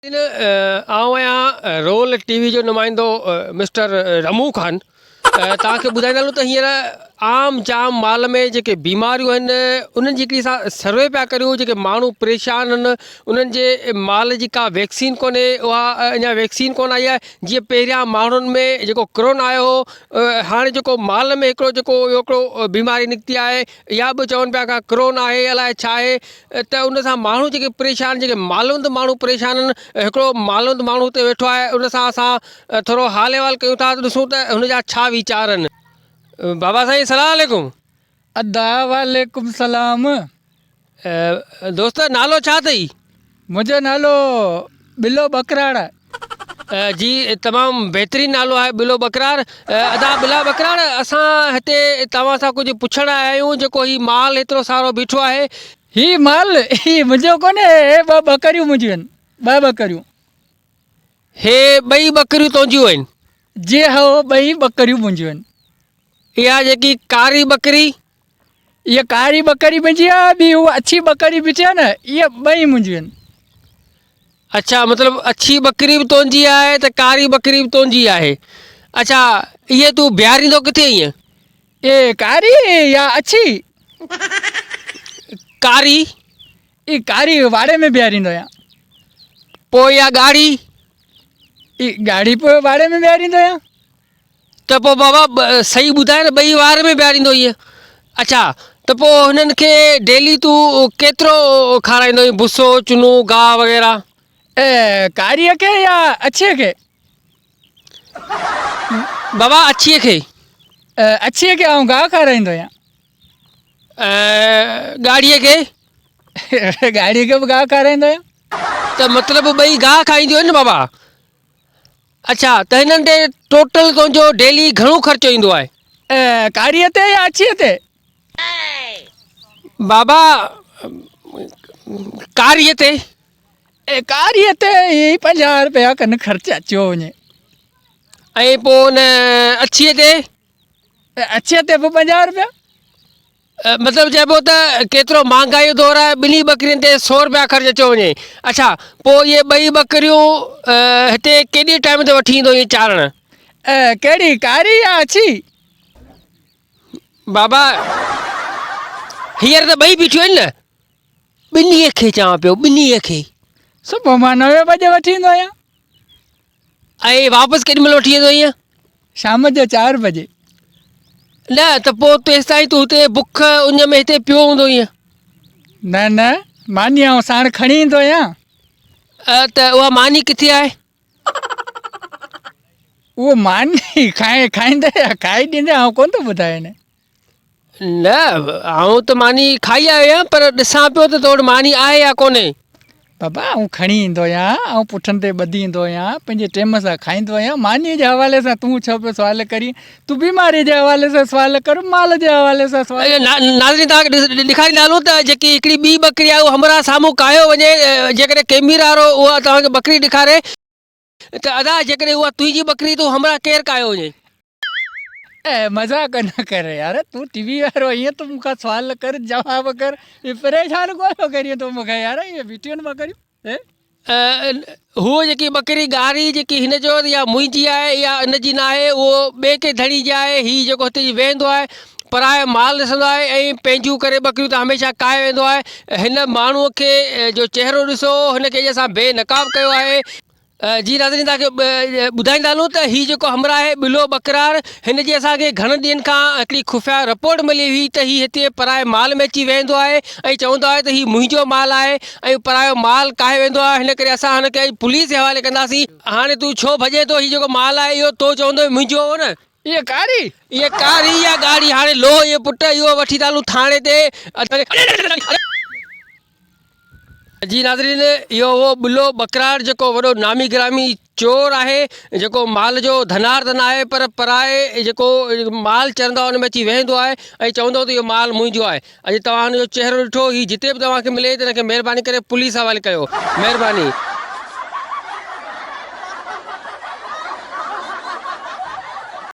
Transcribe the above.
آئون آهيان رول ٽي وي جو نمائندو مسٽر رمو خان توهان کي ٻڌائيندا هلون ته هينئر عام جام مال ۾ جيڪي بيماريون آهن انهن جي هڪڙي اسان سروي پيا ڪريون جيڪي ماڻهو پريشان آهن انهن جي مال جي ڪا ويڪسين ڪونهي اها اڃا ويڪسين ڪونه آئي آهي جيئن پهريان ماڻهن ۾ جيڪو ڪرونا آيو هو هاڻي جيڪو مال ۾ هڪڙو جيڪو اهو هڪڙو بيماري نڪتي آهي اها به چون پيا ڪا ڪرونا آهي الائي ڇا آهي ته ان سان ماڻهو جيڪي پريشان جيڪي مالوند ماڻهو پريشان آهن هڪڙو مالوند ماڻهو اتي ويٺو آهي ان سان اسان ٿورو حال احوال ڪيون ٿا ته ڏسون ته هن جا ڇا ويچار آهن بابا سائين سلام عليڪم. ادا وعليڪم سلام. دوست نالو ڇا اٿئي؟ منهنجو نالو ٻلو ٻڪراڙ. جي تمام بهترين نالو آهي ٻلو ٻڪرار ادا ٻلا ٻڪرار اسان هتي توهان سان ڪجهه پڇڻ آيا آهيون جيڪو هي مال هيترو سارو بيٺو آهي. هي مال هي منهنجو ڪونهي هي ٻه ٻڪريون منهنجيون آهن ٻه ٻڪريون. هي ٻئي ٻڪريون تنهنجيون آهن. جي هائو ٻئي ٻڪريون منهنجيون آهن. اها جيڪي ڪاري ٻڪري. اها ڪاري ٻڪري منهنجي آهي ٻي اها اڇي ٻڪري بيٺي آهي نه اها ٻئي منهنجيون آهن. اڇا مطلب اڇي ٻڪري به تنهنجي آهي ته ڪاري ٻڪري به تنهنجي آهي اڇا اهي تون بيهاريندو ڪٿي آهين؟ اي ڪاري يا اڇي؟ ڪاري. اي ڪاري واڙي ۾ بيهاريندو آهيان. پوء اها ڳاڙهي؟ اي ڳاڙهي پوء واڙي ۾ بيهاريندو آهيان. ته پوء بابا صحيح ٻڌاء نه ٻئي وار ۾ بيهاريندو هئين اڇا ته پوء هنن کي ڊيلي تون ڪيترو کارائيندو هئين بسو چنو گاهه وغيره. ڪاريء کي يا اڇيء کي؟ بابا اڇيء کي. اڇيء کي آئون گاهه کارائيندو آهيان. ۽ ڳاڙهيء کي؟ ڳاڙهيء کي به گاهه کارائيندو آهيان. ته مطلب ٻئي گاهه کائينديون آهن نه بابا. اڇا ته هنن تي ٽوٽل تنهنجو ڊيلي گهڻو خرچو ايندو آهي؟ ڪاريء تي يا اڇيء تي؟ بابا ڪاريء تي. ڪاريء تي هي 50 رپيا کن خرچ اچيو وڃي. ۽ پوء ان اڇيء تي؟ اڇيء تي به 50 رپيا. مطلب چئبو ته ڪيترو مھانگائي جو دور آهي ٻنهي ٻڪرين تي سو رپيا خرچ اچيو وڃي اڇا پوء اهي ٻئي ٻڪريون هتي ڪيڏي ٽائيم تي وٺي ايندو ائين چارڻ. ڪهڙي ڪاري يا اڇي؟ بابا هينئر ته ٻئي بيٺيون آهن نه. ٻنهي کي چوان پيو ٻنهي کي. صبح مان نوين بجي وٺي ايندو آهيان. ۽ واپس ڪيڏي مهل وٺي ايندو آهين؟ شام جو 4 بجي. نه ته پوء تيستائين تون هتي بک اڃ ۾ هتي پيو هوندو هئين. نه نه ماني آئون ساڻ کڻي ايندو آهيان. ته اها ماني ڪٿي آهي؟ اهو ماني کائي کائيندي يا کائي ڏيندي آئون ڪونه ٿو ٻڌايان. نه آئون ته ماني کائي آيو آهيان پر ڏسان پيو ته تو وٽ ماني آهي يا ڪونهي. بابا آئون کڻي ايندو آهيان، آئون پٺن تي ٻڌي ايندو آهيان، پنهنجي ٽيم سان کائيندو آهيان، مانيء جي حوالي سان تون ڇو پيو سوال ڪرين؟ تون بيماريء جي حوالي سان سوال ڪر، مال جي حوالي سان سوال ڪر. ناظرين توهان کي ڏيکاريندا هلون ته جيڪي هڪڙي ٻي ٻڪري آهي اهو همراهه سامهون ڪاهيو وڃي جيڪڏهن ڪيميرا وارو اها توهان کي ٻڪري ڏيکاري ته ادا جيڪڏهن اها تنهنجي ٻڪري ته همراهه ڪير ڪاهيو وڃي. اي مذاق نه ڪر يار تون ٽي وي وارو آهين تون مون کان سوال ڪر جواب ڪر پريشان ڪو ٿو ڪرين تون مون کي يار اهي بيٺيون آهن ٻڪريون هي. هوء جيڪي ٻڪري ڳاري جيڪي هن جو يا منهنجي آهي يا ان جي ناهي اهو ٻئي ڪنهن ڌڻي جي آهي هي جيڪو هتي ويهندو آهي پرايو مال ڏسندو آهي ۽ پنهنجون ڪري ٻڪريون ته هميشه ڪاهي ويندو آهي هن ماڻهوء کي جو چهرو ڏسو هن کي اڄ اسان بي نقاب ڪيو آهي جي ناظرين توهان کي ٻڌائيندا هلون ته هي جيڪو همراهه آهي ٻلو ٻڪرار هن جي اسان کي گهڻن ڏينهن کان هڪڙي خفيه رپورٽ ملي هئي ته هي هتي پرائي مال ۾ اچي ويهندو آهي ۽ چوندو آهي ته هي منهنجو مال آهي ۽ پرايو مال ڪاهي ويندو آهي هن ڪري اسان هن کي اڄ پوليس جي حوالي ڪنداسين. هاڻي تون ڇو ڀڄين ٿو هي جيڪو مال آهي اهو تو چوندو هئين منهنجو هو نه. اهي ڪاري. اهي ڪاري يا ڳاڙهي هاڻي لوهه اهي پٽ اهو وٺي ٿا هلون ٿاڻي تي. جي ناظرين اهو هو ٻلو ٻڪراڙ جيڪو وڏو نامي گرامي چور آهي جيڪو مال جو ڌنار ته ناهي پر پرائي جيڪو مال چرندو آهي ان ۾ اچي ويهندو آهي ۽ چوندو ته اهو مال منهنجو آهي اڄ توهان هن جو چهرو ڏٺو هي جتي به توهان کي ملي ته هن کي مهرباني ڪري پوليس حوالي ڪيو مهرباني.